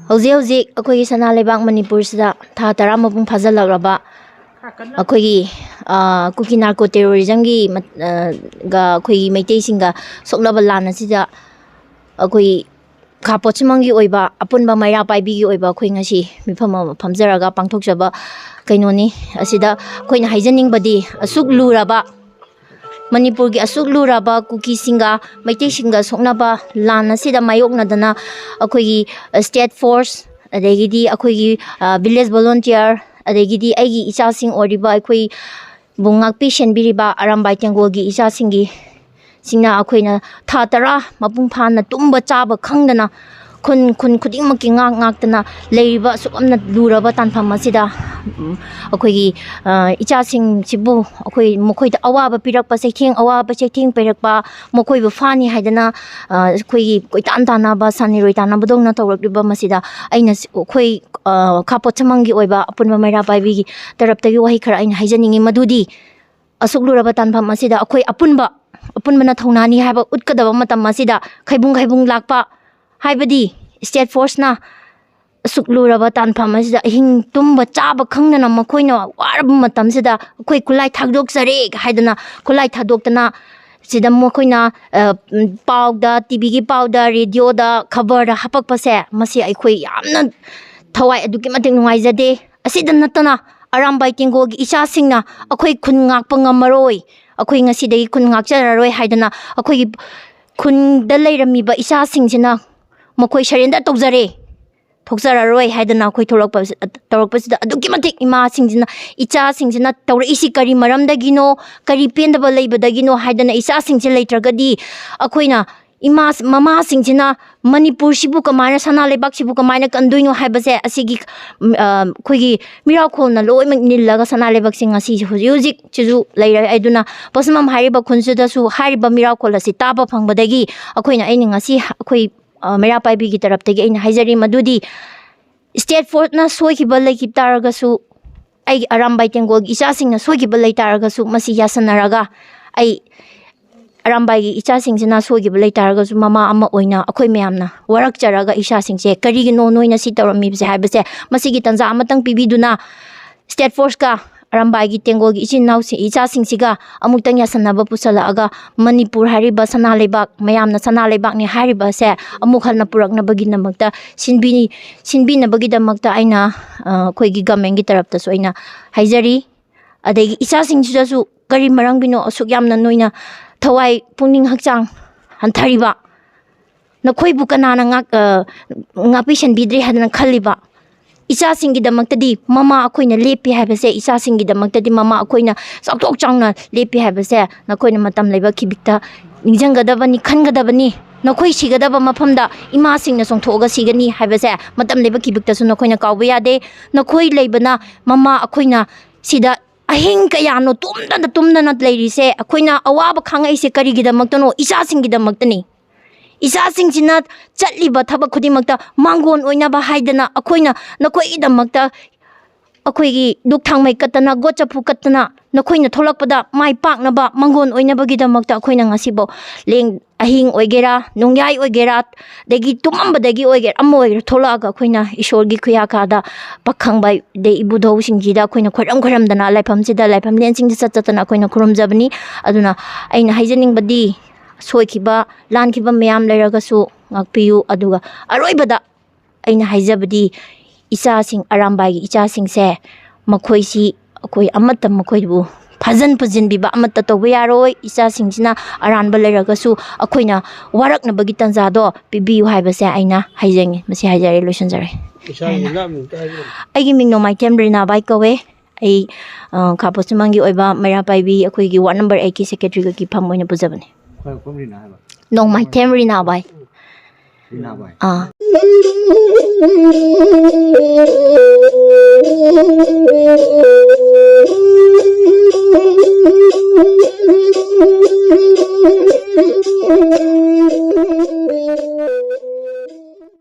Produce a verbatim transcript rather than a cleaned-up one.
ꯍꯧꯖꯤꯛ ꯍꯧꯖꯤꯛ ꯑꯩꯈꯣꯏꯒꯤ ꯁꯅꯥ ꯂꯩꯕꯥꯛ ꯃꯅꯤꯄꯨꯔꯁꯤꯗ ꯊꯥ ꯇꯔꯥ ꯃꯄꯨꯡ ꯐꯥꯖꯤꯜꯂꯛꯂꯕ ꯑꯩꯈꯣꯏꯒꯤ, ꯑ, ꯀꯨꯀꯤ ꯅꯥꯔꯀꯣ ꯇꯦꯔꯣꯔꯤꯖꯝꯒꯤ ꯃꯠ-, ꯑ, ꯒ ꯑꯩꯈꯣꯏꯒꯤ ꯃꯩꯇꯩꯁꯤꯡꯒ ꯁꯣꯛꯅꯕ ꯂꯥꯟ ꯑꯁꯤꯗ ꯑꯩꯈꯣꯏ ꯈꯥ ꯄꯣꯠꯁꯤꯃꯪꯒꯤ ꯑꯣꯏꯕ ꯑꯄꯨꯟꯕ ꯃꯩꯔꯥ ꯄꯥꯏꯕꯤꯒꯤ ꯑꯣꯏꯕ ꯑꯩꯈꯣꯏ ꯉꯁꯤ ꯃꯤꯐꯝ ꯑꯃ ꯐꯝꯖꯔꯒ ꯄꯥꯡꯊꯣꯛꯆꯕ ꯀꯩꯅꯣꯅꯤ꯫ ꯑꯁꯤꯗ ꯑꯩꯈꯣꯏꯅ ꯍꯥꯏꯖꯅꯤꯡꯕꯗꯤ, ꯑꯁꯨꯛ ꯂꯨꯔꯕ ꯃꯅꯤꯄꯨꯔꯒꯤ ꯑꯁꯨꯛ ꯂꯨꯔꯕ ꯀꯨꯀꯤꯁꯤꯡꯒ ꯃꯩꯇꯩꯁꯤꯡꯒ ꯁꯣꯛꯅꯕ ꯂꯥꯟ ꯑꯁꯤꯗ ꯃꯥꯌꯣꯛꯅꯗꯅ ꯑꯩꯈꯣꯏꯒꯤ state force, ꯑꯗꯒꯤꯗꯤ ꯑꯩꯈꯣꯏꯒꯤ, ꯑ, village volunteer, ꯑꯗꯒꯤꯗꯤ ꯑꯩꯒꯤ ꯏꯆꯥꯁꯤꯡ ꯑꯣꯏꯔꯤꯕ ꯑꯩꯈꯣꯏꯕꯨ ꯉꯥꯛꯄꯤ ꯁꯦꯟꯕꯤꯔꯤꯕ ꯑꯔꯥꯝꯕꯥꯏ ꯇꯦꯡꯒꯣꯜꯒꯤ ꯏꯆꯥꯁꯤꯡꯒꯤ, ꯁꯤꯡꯅ ꯑꯩꯈꯣꯏꯅ ꯊꯥ ꯇꯔꯥ ꯃꯄꯨꯡ ꯐꯥꯅ ꯇꯨꯝꯕ ꯆꯥꯕ ꯈꯪꯗꯅ ꯈꯨꯟ, ꯈꯨꯟ ꯈꯨꯗꯤꯡꯃꯛꯀꯤ ꯉꯥꯛ ꯉꯥꯛꯇꯅ ꯂꯩꯔꯤꯕ ꯑꯁꯨꯛ ꯌꯥꯝꯅ ꯂꯨꯔꯕ ꯇꯥꯟꯐꯝ ꯑꯁꯤꯗ, ꯎꯝ, ꯑꯩꯈꯣꯏꯒꯤ, ꯑ, ꯏꯆꯥꯁꯤꯡꯁꯤꯕꯨ ꯑꯩꯈꯣꯏ ꯃꯈꯣꯏꯗ ꯑꯋꯥꯕ ꯄꯤꯔꯛꯄ, ꯆꯩꯊꯦꯡ, ꯑꯋꯥꯕ ꯆꯩꯊꯦꯡ ꯄꯤꯔꯛꯄ, ꯃꯈꯣꯏꯕꯨ ꯐꯥꯅꯤ ꯍꯥꯏꯗꯅ, ꯑ, ꯑꯩꯈꯣꯏꯒꯤ ꯀꯣꯏꯇꯥꯟ ꯇꯥꯟꯅꯕ, ꯁꯟ ꯏꯔꯣꯏ ꯇꯥꯟꯅꯕꯗꯧꯅ ꯇꯧꯔꯛꯂꯤꯕ ꯃꯁꯤꯗ ꯑꯩꯅ ꯁ-, ꯑꯩꯈꯣꯏ, ꯑ, ꯈꯥ ꯄꯣꯠꯁꯝꯃꯪꯒꯤ ꯑꯣꯏꯕ ꯑꯄꯨꯟꯕ ꯃꯩꯔꯥ ꯄꯥꯏꯕꯤꯒꯤ ꯇꯔꯞꯇꯒꯤ ꯋꯥꯍꯩ ꯈꯔ ꯑꯩꯅ ꯍꯥꯏꯖꯅꯤꯡꯉꯤ꯫ ꯃꯗꯨꯗꯤ ꯑꯁꯨꯛ ꯂꯨꯔꯕ ꯇꯥꯟꯐꯝ ꯑꯁꯤꯗ ꯑꯩꯈꯣꯏ ꯑꯄꯨꯟꯕ, ꯑꯄꯨꯟꯕꯅ ꯊꯧꯅꯥꯅꯤ ꯍꯥꯏꯕ ꯎꯠꯀꯗꯕ ꯃꯇꯝ ꯑꯁꯤꯗ ꯈꯩꯕꯨꯡ ꯈꯩꯕꯨꯡ ꯂꯥꯛꯄ, ꯍꯥꯏꯕꯗꯤ state forceꯅ ꯑꯁꯨꯛ ꯂꯨꯔꯕ ꯇꯥꯟꯐꯝ ꯑꯁꯤꯗ ꯑꯍꯤꯡ ꯇꯨꯝꯕ ꯆꯥꯕ ꯈꯪꯗꯅ ꯃꯈꯣꯏꯅ ꯋꯥꯔꯕ ꯃꯇꯝꯁꯤꯗ ꯑꯩꯈꯣꯏ ꯈꯨꯠꯂꯥꯏ ꯊꯥꯗꯣꯛꯆꯔꯦ ꯍꯥꯏꯗꯅ ꯈꯨꯠꯂꯥꯏ ꯊꯥꯗꯣꯛꯇꯅ ꯁꯤꯗ ꯃꯈꯣꯏꯅ, ꯑ, ꯄꯥꯎꯗ, ꯇꯤꯚꯤꯒꯤ ꯄꯥꯎꯗ, ꯔꯦꯗꯤꯑꯣꯗ, ꯈꯕꯔꯗ ꯍꯥꯄꯛꯄꯁꯦ, ꯃꯁꯤ ꯑꯩꯈꯣꯏ ꯌꯥꯝꯅ ꯊꯋꯥꯏ ꯑꯗꯨꯛꯀꯤ ꯃꯇꯤꯛ ꯅꯨꯡꯉꯥꯏꯖꯗꯦ꯫ ꯑꯁꯤꯗ ꯅꯠꯇꯅ ꯑꯔꯥꯝꯕꯥꯏ ꯇꯦꯡꯒꯣꯜꯒꯤ ꯏꯆꯥꯁꯤꯡꯅ ꯑꯩꯈꯣꯏ ꯈꯨꯟ ꯉꯥꯛꯄ ꯉꯝꯃꯔꯣꯏ, ꯑꯩꯈꯣꯏ ꯉꯁꯤꯗꯒꯤ ꯈꯨꯟ ꯉꯥꯛꯆꯔꯔꯣꯏ ꯍꯥꯏꯗꯅ ꯑꯩꯈꯣꯏꯒꯤ ꯈꯨꯟꯗ ꯂꯩꯔꯝꯃꯤꯕ ꯏꯆꯥꯁꯤꯡꯁꯤꯅ ꯃꯈꯣꯏ surrender ꯇꯧꯖꯔꯦ, ꯊꯣꯛꯆꯔꯔꯣꯏ ꯍꯥꯏꯗꯅ ꯑꯩꯈꯣꯏ ꯊꯣꯛꯂꯛꯄ, ꯇꯧꯔꯛꯄꯁꯤꯗ ꯑꯗꯨꯛꯀꯤ ꯃꯇꯤꯛ ꯏꯃꯥꯁꯤꯡꯁꯤꯅ, ꯏꯆꯥꯁꯤꯡꯁꯤꯅ ꯇꯧꯔꯛꯏꯁꯤ ꯀꯔꯤ ꯃꯔꯝꯗꯒꯤꯅꯣ, ꯀꯔꯤ ꯄꯦꯟꯗꯕ ꯂꯩꯕꯗꯒꯤꯅꯣ ꯍꯥꯏꯗꯅ ꯏꯆꯥꯁꯤꯡꯁꯦ ꯂꯩꯇ꯭ꯔꯒꯗꯤ ꯑꯩꯈꯣꯏꯅ ꯏꯃꯥ, ꯃꯃꯥꯁꯤꯡꯁꯤꯅ ꯃꯅꯤꯄꯨꯔꯁꯤꯕꯨ ꯀꯃꯥꯏꯅ, ꯁꯅꯥ ꯂꯩꯕꯥꯛꯁꯤꯕꯨ ꯀꯃꯥꯏꯅ ꯀꯟꯗꯣꯏꯅꯣ ꯍꯥꯏꯕꯁꯦ ꯑꯁꯤꯒꯤ, ꯎꯝ, ꯑ, ꯑꯩꯈꯣꯏꯒꯤ ꯃꯤꯔꯥꯈꯣꯜꯅ ꯂꯣꯏꯅꯃꯛ ꯅꯤꯜꯂꯒ ꯁꯅꯥ ꯂꯩꯕꯥꯛꯁꯤ ꯉꯁꯤ ꯍꯧꯖꯤꯛ ꯍꯧꯖꯤꯛꯁꯤꯁꯨ ꯂꯩꯔꯦ꯫ ꯑꯗꯨꯅ ꯄꯣꯠꯁꯝ ꯍꯥꯏꯔꯤꯕ ꯈꯨꯟꯁꯤꯗꯁꯨ ꯍꯥꯏꯔꯤꯕ ꯃꯤꯔꯥꯈꯣꯜ ꯑꯁꯤ ꯇꯥꯕ ꯐꯪꯕꯗꯒꯤ ꯑꯩꯈꯣꯏꯅ, ꯑꯩꯅ ꯉꯁꯤ ꯑꯩꯈꯣꯏ, ꯑ, ꯃꯩꯔꯥ ꯄꯥꯏꯕꯤꯒꯤ ꯇꯔꯞꯇꯒꯤ ꯑꯩꯅ ꯍꯥꯏꯖꯔꯤ ꯃꯗꯨꯗꯤ state forceꯅ ꯁꯣꯏꯈꯤꯕ ꯂꯩꯈꯤ ꯇꯥꯔꯒꯁꯨ, ꯑꯩꯒꯤ ꯑꯔꯥꯝꯕꯥꯏ ꯇꯦꯡꯒꯣꯜꯒꯤ ꯏꯆꯥꯁꯤꯡꯅ ꯁꯣꯏꯈꯤꯕ ꯂꯩ ꯇꯥꯔꯒꯁꯨ ꯃꯁꯤ ꯌꯥꯁꯟꯅꯔꯒ ꯑꯩ ꯑꯔꯥꯝꯕꯥꯏꯒꯤ ꯏꯆꯥꯁꯤꯡꯁꯤꯅ ꯁꯣꯏꯈꯤꯕ ꯂꯩꯇꯥꯔꯒꯁꯨ, ꯃꯃꯥ ꯑꯃ ꯑꯣꯏꯅ ꯑꯩꯈꯣꯏ ꯃꯌꯥꯝꯅ ꯋꯥꯔꯛꯆꯔꯒ ꯏꯆꯥꯁꯤꯡꯁꯦ ꯀꯔꯤꯒꯤꯅꯣ ꯅꯣꯏꯅ ꯁꯤ ꯇꯧꯔꯝꯃꯤꯕꯁꯦ ꯍꯥꯏꯕꯁꯦ, ꯃꯁꯤꯒꯤ ꯇꯥꯟꯖꯥ ꯑꯃꯇꯪ ꯄꯤꯕꯤꯗꯨꯅ ꯁ꯭ꯇꯦꯠ ꯐꯣꯔꯁꯀ ꯑꯔꯥꯝꯕꯥꯏꯒꯤ ꯇꯦꯡꯒꯣꯜꯒꯤ ꯏꯆꯤꯟ ꯏꯅꯥꯎꯁꯤꯡ, ꯏꯆꯥꯁꯤꯡꯁꯤꯒ ꯑꯃꯨꯛꯇꯪ ꯌꯥꯁꯟꯅꯕ ꯄꯨꯁꯜꯂꯛꯑꯒ, ꯃꯅꯤꯄꯨꯔ ꯍꯥꯏꯔꯤꯕ ꯁꯅꯥ ꯂꯩꯕꯥꯛ, ꯃꯌꯥꯝꯅ ꯁꯅꯥ ꯂꯩꯕꯥꯛꯅꯤ ꯍꯥꯏꯔꯤꯕ ꯑꯁꯦ ꯑꯃꯨꯛ ꯍꯟꯅ ꯄꯨꯔꯛꯅꯕꯒꯤꯗꯃꯛꯇ ꯁꯤꯟꯕꯤ-, ꯁꯤꯟꯕꯤꯅꯕꯒꯤꯗꯃꯛꯇ ꯑꯩꯅ, ꯑ, ꯑꯩꯈꯣꯏꯒꯤ ꯒꯃꯦꯟꯒꯤ ꯇꯔꯞꯇꯁꯨ ꯑꯩꯅ ꯍꯥꯏꯖꯔꯤ꯫ ꯑꯗꯒꯤ ꯏꯆꯥꯁꯤꯡꯁꯤꯗꯁꯨ ꯀꯔꯤ ꯃꯔꯝꯒꯤꯅꯣ ꯑꯁꯨꯛ ꯌꯥꯝꯅ ꯅꯣꯏꯅ ꯊꯋꯥꯏ, ꯄꯨꯛꯅꯤꯡ, ꯍꯛꯆꯥꯡ ꯍꯟꯊꯔꯤꯕ? ꯅꯈꯣꯏꯕꯨ ꯀꯅꯥꯅ ꯉꯥꯛ-, ꯑ, ꯉꯥꯛꯄꯤ ꯁꯦꯟꯕꯤꯗ꯭ꯔꯦ ꯍꯥꯏꯗꯅ ꯈꯜꯂꯤꯕ? ꯏꯆꯥꯁꯤꯡꯒꯤꯗꯃꯛꯇꯗꯤ ꯃꯃꯥ ꯑꯩꯈꯣꯏꯅ ꯂꯦꯞꯄꯤ ꯍꯥꯏꯕꯁꯦ, ꯏꯆꯥꯁꯤꯡꯒꯤꯗꯃꯛꯇꯗꯤ ꯃꯃꯥ ꯑꯩꯈꯣꯏꯅ ꯆꯥꯎꯊꯣꯛ ꯆꯥꯎꯅ ꯂꯦꯞꯄꯤ ꯍꯥꯏꯕꯁꯦ ꯅꯈꯣꯏꯅ ꯃꯇꯝ ꯂꯩꯕ ꯈꯤꯕꯤꯛꯇ ꯅꯤꯡꯁꯤꯡꯒꯗꯕꯅꯤ, ꯈꯟꯒꯗꯕꯅꯤ꯫ ꯅꯈꯣꯏ ꯁꯤꯒꯗꯕ ꯃꯐꯝꯗ ꯏꯃꯥꯁꯤꯡꯅ ꯆꯣꯡꯊꯣꯛꯑꯒ ꯁꯤꯒꯅꯤ ꯍꯥꯏꯕꯁꯦ ꯃꯇꯝ ꯂꯩꯕ ꯈꯤꯕꯤꯛꯇꯁꯨ ꯅꯈꯣꯏꯅ ꯀꯥꯎꯕ ꯌꯥꯗꯦ꯫ ꯅꯈꯣꯏ ꯂꯩꯕꯅ ꯃꯃꯥ ꯑꯩꯈꯣꯏꯅ ꯁꯤꯗ ꯑꯍꯤꯡ ꯀꯌꯥꯅꯣ ꯇꯨꯝꯗꯅ ꯇꯨꯝꯗꯅ ꯂꯩꯔꯤꯁꯦ, ꯑꯩꯈꯣꯏꯅ ꯑꯋꯥꯕ ꯈꯥꯡꯉꯛꯏꯁꯦ ꯀꯔꯤꯒꯤꯗꯃꯛꯇꯅꯣ? ꯏꯆꯥꯁꯤꯡꯒꯤꯗꯃꯛꯇꯅꯤ꯫ ꯏꯆꯥꯁꯤꯡꯁꯤꯅ ꯆꯠꯂꯤꯕ ꯊꯕꯛ ꯈꯨꯗꯤꯡꯃꯛꯇ ꯃꯥꯡꯒꯣꯟ ꯑꯣꯏꯅꯕ ꯍꯥꯏꯗꯅ ꯑꯩꯈꯣꯏꯅ ꯅꯈꯣꯏꯒꯤꯗꯃꯛꯇ ꯑꯩꯈꯣꯏꯒꯤ ꯗꯨꯛ ꯊꯥꯡꯃꯩ ꯀꯠꯇꯅ, ꯒꯣꯠ ꯆꯐꯨ ꯀꯠꯇꯅ, ꯅꯈꯣꯏꯅ ꯊꯣꯛꯂꯛꯄꯗ ꯃꯥꯏ ꯄꯥꯛꯅꯕ ꯃꯥꯡꯒꯣꯟ ꯑꯣꯏꯅꯕꯒꯤꯗꯃꯛꯇ ꯑꯩꯈꯣꯏꯅ ꯉꯁꯤꯐꯥꯎ ꯂꯦꯡ-, ꯑꯍꯤꯡ ꯑꯣꯏꯒꯦꯔꯥ, ꯅꯣꯡꯌꯥꯏ ꯑꯣꯏꯒꯦꯔꯥ, ꯑꯗꯒꯤ ꯇꯨꯝꯃꯝꯕꯗꯒꯤ ꯑꯣꯏꯒꯦꯔꯥ, ꯑꯃ ꯑꯣꯏꯒꯦꯔꯥ, ꯊꯣꯛꯂꯛꯑꯒ ꯑꯩꯈꯣꯏꯅ ꯏꯁꯣꯔꯒꯤ ꯈꯨꯌꯥꯀꯥꯗ ꯄꯥꯈꯪꯕ ꯑꯗꯩ ꯏꯕꯨꯙꯧꯁꯤꯡꯁꯤꯗ ꯑꯩꯈꯣꯏꯅ ꯈꯣꯏꯔꯝ ꯈꯣꯏꯔꯝꯗꯅ, ꯂꯥꯏꯐꯝꯁꯤꯗ, ꯂꯥꯏꯐꯝ ꯂꯦꯟꯁꯤꯡꯗ ꯆꯠ ꯆꯠꯇꯅ ꯑꯩꯈꯣꯏꯅ ꯈꯨꯔꯨꯝꯖꯕꯅꯤ꯫ ꯑꯗꯨꯅ ꯑꯩꯅ ꯍꯥꯏꯖꯅꯤꯡꯕꯗꯤ, ꯁꯣꯏꯈꯤꯕ, ꯂꯥꯟꯈꯤꯕ ꯃꯌꯥꯝ ꯂꯩꯔꯒꯁꯨ ꯉꯥꯛꯄꯤꯌꯨ꯫ ꯑꯗꯨꯒ ꯑꯔꯣꯏꯕꯗ ꯑꯩꯅ ꯍꯥꯏꯖꯕꯗꯤ, ꯏꯆꯥꯁꯤꯡ, ꯑꯔꯥꯝꯕꯥꯏꯒꯤ ꯏꯆꯥꯁꯤꯡꯁꯦ, ꯃꯈꯣꯏꯁꯤ ꯑꯩꯈꯣꯏ ꯑꯃꯠꯇ ꯃꯈꯣꯏꯕꯨ ꯐꯥꯖꯤꯟ ꯄꯨꯖꯤꯟꯕꯤꯕ ꯑꯃꯠꯇ ꯇꯧꯕ ꯌꯥꯔꯣꯏ꯫ ꯏꯆꯥꯁꯤꯡꯁꯤꯅ ꯑꯔꯥꯟꯕ ꯂꯩꯔꯒꯁꯨ ꯑꯩꯈꯣꯏꯅ ꯋꯥꯔꯛꯅꯕꯒꯤ ꯇꯥꯟꯖꯥꯗꯣ ꯄꯤꯕꯤꯌꯨ ꯍꯥꯏꯕꯁꯦ ꯑꯩꯅ ꯍꯥꯏꯖꯅꯤꯡꯉꯤ꯫ ꯃꯁꯤ ꯍꯥꯏꯖꯔꯦ, ꯂꯣꯏꯁꯤꯟꯖꯔꯦ꯫ ꯏꯁꯥꯒꯤ ꯅꯥꯠ ꯃꯤꯡ ꯑꯝꯇ ꯍꯥꯏꯕꯤꯔꯝꯃꯨ꯫ ꯑꯩꯒꯤ ꯃꯤꯡ ꯅꯣꯡꯃꯥꯏꯊꯦꯝ ꯔꯤꯅꯥꯕꯥꯏ ꯀꯧꯋꯦ꯫ ꯑꯩ, ꯑ, ꯈꯥ ꯄꯣꯁꯨꯃꯪꯒꯤ ꯑꯣꯏꯕ ꯃꯩꯔꯥ ꯄꯥꯏꯕꯤ ꯑꯩꯈꯣꯏꯒꯤ ꯋꯥꯔꯗ ꯅꯝꯕꯔ ꯑꯩꯠꯀꯤ ꯁꯦꯀ꯭ꯔꯦꯇꯔꯤꯒꯤ ꯐꯝ ꯑꯣꯏꯅ ꯄꯨꯖꯕꯅꯦ꯫ ꯈ꯭ꯋꯥꯏꯔꯥꯛꯄꯝ ꯔꯤꯅꯥ ꯍꯥꯏꯕ? ꯅꯣꯡꯃꯥꯏꯊꯦꯝ ꯔꯤꯅꯥꯕꯥꯏ꯫ ꯔꯤꯅꯥꯕꯥꯏ꯫ ꯑꯥ꯫